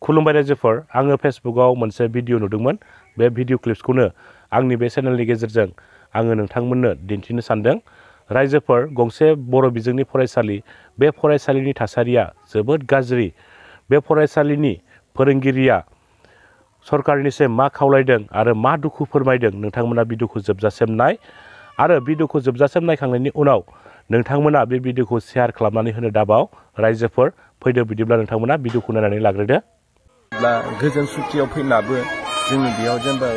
खुलुमबाय रायजोफोर आङो फेसबुकआव मोनसे भिडिअ नुदोंमोन बे भिडिअ क्लिप्सखौनो आंनि बे चेनेलनि गेजेरजों आङो नोंथांमोननो दिन्थिनो सानदों रायजोफोर गंसे बर' बिजोंनि फरायसालि बे फरायसालिनि थासारिया जोबोद गाज्रि बे फरायसालिनि फोरोंगिरिया सरकारनिसिम मा खावलायदों आरो मा दुखु फोरमायदों नोंथांमोना भिडिअखौ जोबजासिम नाय आरो भिडिअखौ जोबजासिम नायखांनायनि उनाव नोंथांमोना बे भिडिअखौ शेयार खालामनानै होनो दाबाव रायजोफोर फैदो बिदिब्ला नोंथांमोना भिडिअखौ नायनानै लाग्रोदो गोजोन सुटियाव फैनाबो जोंनि बेयाव जेनेबा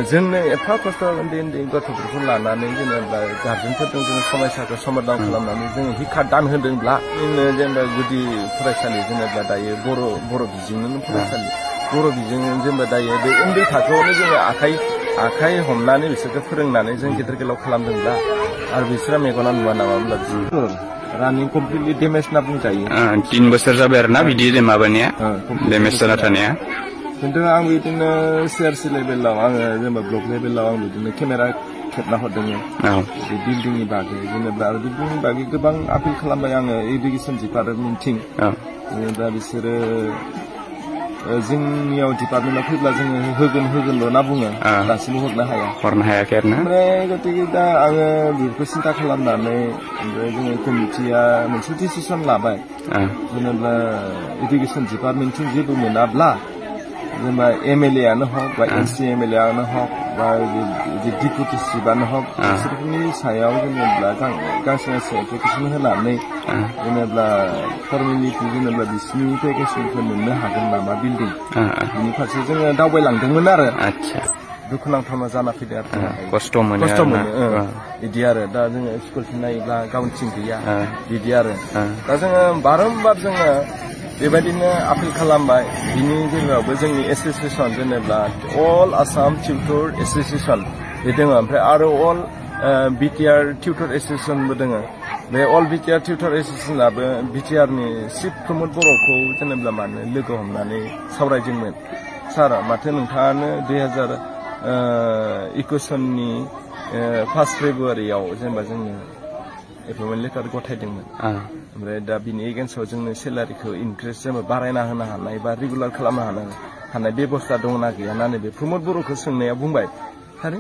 जोंनो एफा खस्थ' उन्दै उन्दै गथ'फोरखौ लानानै जेनेबा गार्जेनफोरजों जोङो समयसाखौ समाधान खालामनानै जोङो हिखा दान होदोंब्ला जेनेबा गुदि फरायसालि जेनेबा दायो बर' बिजोंनो फरायसालि बर' बिजों जेनेबा दायो बे उन्दै थाखोआवनो जोङो आखाइ हमनानै बिसोरखौ फोरोंनानै जों गेदेर गोलाव खालामदोंब्ला आरो बिसोरा मेगना नुवा नामा होनब्ला रानिं कमप्लिटलि डेमेज होनना बुंजायो 3 बोसोर जाबाय आरोना बिदि माबानिया डेमेज जाना थानाया खिन्थु आं बिदिनो सिआरसि लेभेलाव आङो जेनेबा ब्लक लेभेलाव आं बिदिनो केमेरा खेबना हरदोंमोन बे बिल्डिंनि बागै जेनेबा आरो बिल्डिंनि बागै गोबां आपिल खालामबाय आङो इडुकेसन डिपार्टमेन्टथिं दा बिसोरो जोंनियाव डिपार्टमेन्टआव फैब्ला जोङो होगोनल' ना बुङो दासिमबो हरनो हायाखै आरोना ओमफ्राय गतिके दा आङो बेखौ सिन्था खालामनानै ओमफ्राय जोङो कमिटिया मोनसे डिसिसन लाबाय जेनेबा इडुकेसन डिपार्टमेन्टथिं जेबो मोनाब्ला जेनेबा एमएलए आनो हक बा एमसि एमएलए आनो हक बा डिपुटि चिफआनो हक बिसोरनि सायाव जेनेबा गांसे एप्लिकेसन होनानै जेनेबा फर्मेलिटि जेनेबा बिसिनि पेकेजखौ मोननो हागोन नामा बिल्डिं बिनि फारसे जोङो दावबायलांदोंमोन आरो दुखुनांथावना जाना फैदों आरो खस्थ' मोनो बिदि आरो दा जोङो स्कुलथिं नायोब्ला गावनिथिं गैया बिदि आरो दा जोङो बारम्बार जोङो बेबायदिनो आपिल खालामबाय बिनि गेजेरावबो जोंनि एस'सियेसन जेनेबा अल आसाम टिउटर एस'सियेसन बे दङ ओमफ्राय आरो अल बिटिआर टिउटर एस'सियेसनबो दङ बे अल बिटिआर टिउटर एस'सियेसनाबो बिटिआरनि चिफ प्रमद बर'खौ जेनेबा मानो लोगो हमनानै सावरायदोंमोन सार माथो नोंथाङानो 2021 सननि 1 फेब्रुवारियाव जेनेबा जोंनो एपइन्टमेन्ट लेटार गथायदोंमोन ओमफ्राय दा बिनि एगेन्स्टआव जोंनो सेलारिखौ इनक्रिज जेनेबा बारायना होनो हानाय बा रेगुलार खालामनो हानाय बेबस्था दंना गैया होननानै बे प्रमद बर'खौ सोंनाया बुंबाय थारै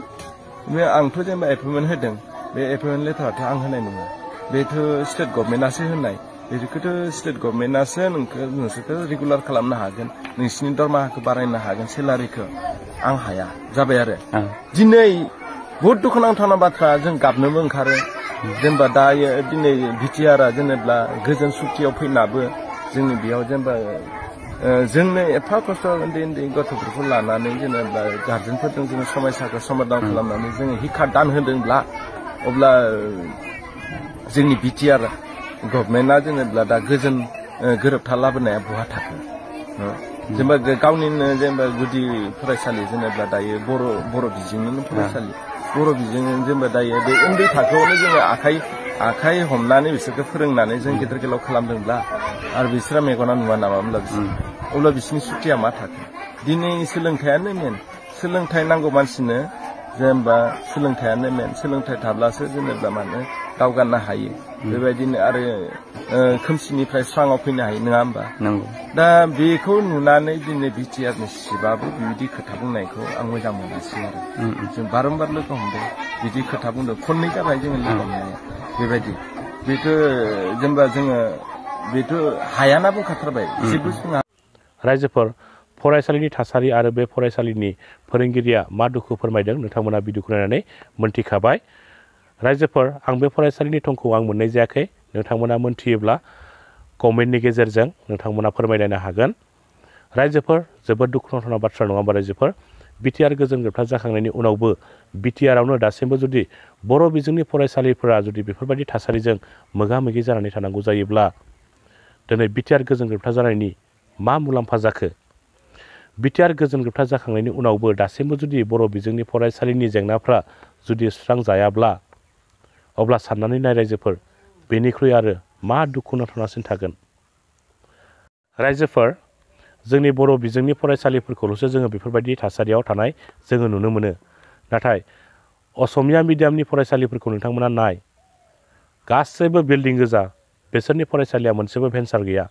आंथ' जेनेबा एपइन्टमेन्ट होदों बे एपइन्टमेन्ट लेटाराथ' आं होनाय नङा बेथ' स्टेट गभर्नमेन्टआसो होनाय बेखौथ' स्टेट गभर्नमेन्टआसो नोंसोरखौ रेगुलार खालामनो हागोन नोंसिनि दरमाहाखौ बारायनो हागोन सेलारिखौ आं हाया जाबाय आरो दिनै बहुद दुखुनांथावना बाथ्रा जों गाबनोबो ओंखारो जेनेबा दायो दिनै बिटिआरआ जेनेबा गोजोन सुटियाव फैनाबो जोंनि बेयाव जेनेबा जोंनो एफा खस्थ' उन्दै उन्दै गथ'फोरखौ लानानै जेनेबा गार्जेनफोरजों जोङो समयसाखौ समाधान खालामनानै जोङो हिखा दान होदोंब्ला अब्ला जोंनि बिटिआर गभर्नमेन्टआ जेनेबा दा गोजोन गोरोबथा लाबोनाया बहा थाखो जेनेबा गावनिनो जेनेबा गुदि फरायसालि जेनेबा दायो बर' बिजोंनो फरायसालि बर' बिजों जेनेबा दायो बे उन्दै थाखोआवनो जोङो आखाइ हमनानै बिसोरखौ फोरोंनानै जों गेदेर गोलाव खालामदोंब्ला आरो बिसोरा मेगना नुवा नामा होनब्ला अब्ला बिसोरनि सुटिया मा थाखो दिनै सोलोंथायानो मेन सोलोंथाइ नांगौ मानसिनो जेनेबा सोलोंथायानो मेन सोलोंथाइ थाब्लासो जेनेबा मानो दावगानो हायो बेबायदिनो आरो खोमसिनिफ्राय स्राङाव फैनो हायो नङा होमबा दा बेखौ नुनानै दिनै बिटिआरनि चिफआबो बिदि खोथा बुंनायखौ आं मोजां मोनासै आरो जों बारम्बार लोगो हमदों बिदि खोथा बुंदों खननै जाबाय जोङो लोगो हमनाया बेबायदि बेखौ जेनेबा जोङो बेथ' हायाना बुंखाथारबाय जेबो जोंहा रायजोफोर फरायसालिनि थासारि आरो बे फरायसालिनि फोरोंगिरिया मा दुखु फोरमायदों नोंथांमोना भिडिअखौ नायनानै मोनथिखाबाय रायजोफोर आं बे फरायसालिनि थंखौ आं मोननाय जायाखै नोंथांमोना मोनथियोब्ला कमेन्टनि गेजेरजों नोंथांमोना फोरमायलायनो हागोन रायजोफोर जोबोद दुखुनांथावना बाथ्रा नङा होमबा रायजोफोर बिटिआर गोजोन गोरोबथा जाखांनायनि उनावबो बिटिआरआवनो दासिमबो जुदि बर' बिजोंनि फरायसालिफोरा जुदि बेफोरबायदि थासारिजों मोगा मोगि जानानै थानांगौ जायोब्ला दिनै बिटिआर गोजोन गोरोबथा जानायनि मा मुलाम्फा जाखो बिटिआर गोजोन गोरोबथा जाखांनायनि उनावबो दासिमबो जुदि बर' बिजोंनि फरायसालिनि जेंनाफ्रा जुदि सुस्रांजायाब्ला अब्ला साननानै नाय रायजोफोर बेनिख्रुइ आरो मा दुखुनांथावनासिन थागोन रायजोफोर जोंनि बर' बिजोंनि फरायसालिफोरखौल'सो जोङो बेफोरबायदि थासारियाव थानाय जोङो नुनो मोनो नाथाय असमिया मिडियामनि फरायसालिफोरखौ नोंथांमोना नाय गासैबो बिल्डिं गोजा बिसोरनि फरायसालिया मोनसेबो भेन्सार गैया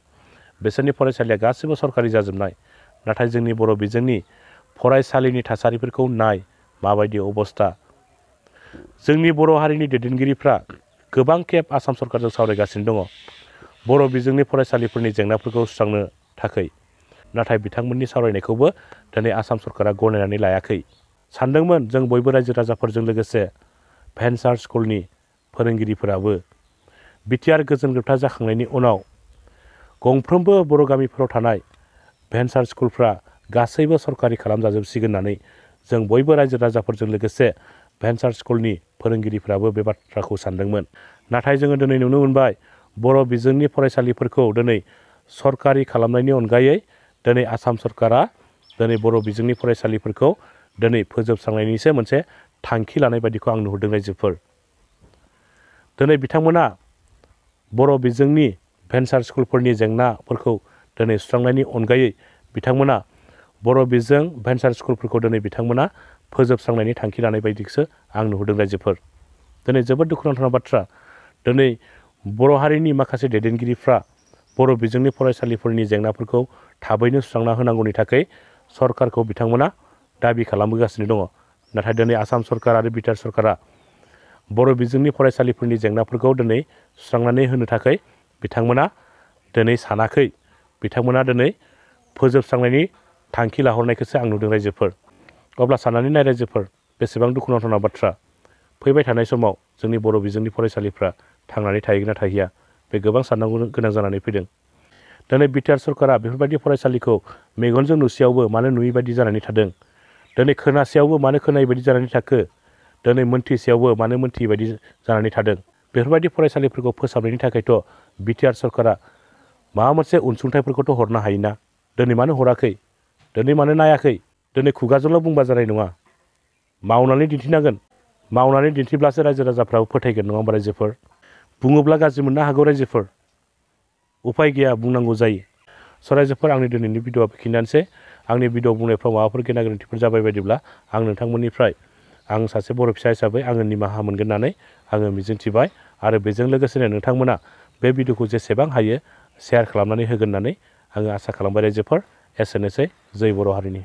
बिसोरनि फरायसालिया गासैबो सरकारि जाजोबनाय। नाथाय जोंनि बर' बिजोंनि फरायसालिनि थासारिफोरखौ नाय माबायदि अबस्था। जोंनि बर' हारिनि दैदेनगिरिफ्रा गोबां खेब आसाम सरकारजों सावरायगासिनो दङ बर' बिजोंनि फरायसालिफोरनि जेंनाफोरखौ सुस्रांनो थाखाय। नाथाय बिथांमोननि सावरायनायखौबो दिनै आसाम सरकारा गनायनानै लायाखै। सानदोंमोन जों बयबो रायजो राजाफोरजों लोगोसे भेन्सार स्कुलनि फोरोंगिरिफोराबो बिटिआर गोजोन गोरोबथा जाखांनायनि उनाव गंफ्रोमबो बर' गामिफोराव थानाय भेन्सार स्कुलफ्रा गासैबो सरकारि खालामजाजोबसिगोन होननानै जों बयबो रायजो राजाफोरजों लोगोसे भेन्सार स्कुलनि फोरोंगिरिफ्राबो बे बाथ्राखौ सानदोंमोन। नाथाय जोङो दिनै नुनो मोनबाय बर' बिजोंनि फरायसालिफोरखौ दिनै सरकारि खालामनायनि अनगायै दिनै आसाम सरकारा दिनै बर' बिजोंनि फरायसालिफोरखौ दिनै फोजोबस्रांनायनिसो मोनसे थांखि लानाय बायदिखौ आं नुहुरदों रायजोफोर। दिनै बिथांमोना बर' बिजोंनि भेन्सार स्कुलफोरनि जेंनाफोरखौ दिनै सुस्रांनायनि अनगायै बिथांमोना बर' बिजों भेन्सार स्कुलफोरखौ दिनै बिथांमोना फोजोबस्रांनायनि थांखि लानाय बायदिसो आं नुहुरदों रायजोफोर। दिनै जोबोद दुखुनांथाव बाथ्रा दिनै बर' हारिनि माखासे दैदेनगिरिफ्रा बर' बिजोंनि फरायसालिफोरनि जेंनाफोरखौ थाबैनो सुस्रांना होनांगौनि थाखाय सरकारखौ बिथांमोना दाबि खालामबोगासिनो दङ। नाथाय दिनै आसाम सरकार आरो बिटिआर सरकारा बर' बिजोंनि फरायसालिफोरनि जेंनाफोरखौ दिनै सुस्रांनानै होनो थाखाय बिथांमोना दिनै सानाखै। बिथांमोना दिनै फोजोबस्रांनायनि थांखि लाहरनायखौसो आं नुदों रायजोफोर। अब्ला साननानै नाय रायजोफोर बेसेबां दुखुनांथाव बाथ्रा। फैबाय थानाय समाव जोंनि बर' बिजोंनि फरायसालिफ्रा थांनानै थाहैगोन ना थाहैया बे गोबां साननांगौ गोनां जानानै फैदों। दिनै बिटिआर सरकारा बेफोरबायदि फरायसालिखौ मेगनजों नुसेयावबो मानो नुयै बायदि जानानै थादों। दिनै खोनासेयावबो मानो खोनायै बायदि जानानै थाखो। दिनै मोनथिसेयावबो मानो मोनथियै बायदि जानानै थादों। बेफोरबायदि फरायसालिफोरखौ फोसाबनायनि थाखायथ' बिटिआर सरकारा माबा मोनसे अनसुंथाइफोरखौथ' हरनो हायोना। दिनै मानो हराखै दिनै मानो नायाखै। दिनै खुगाजोंल' बुंबा जानाय नङा मावनानै दिन्थिनांगोन। मावनानै दिन्थिब्लासो रायजो राजाफ्राबो फोथायगोन नङा होमबा रायजोफोर। बुङोब्ला गाज्रि मोननो हागौ रायजोफोर उफाय गैया बुंनांगौ जायो। रायजोफोर आंनि दिनैनि भिडिअआ बेखिनियानोसै। आंनि भिडिअ बुंनायफ्राव माबाफोर गेना गोरोन्थिफोर जाबाय बायदिब्ला आं नोंथांमोननिफ्राय आं सासे बर' फिसा हिसाबै आङो निमाहा मोनगोन होननानै आङो मिजिंथिबाय। आरो बेजों लोगोसेनो नोंथांमोना बे भिडिअखौ जेसेबां हायो शेयार खालामनानै होगोन होननानै आङो आसा खालामबाय रायजोफोर। एसेनोसै जै बर' हारिनि।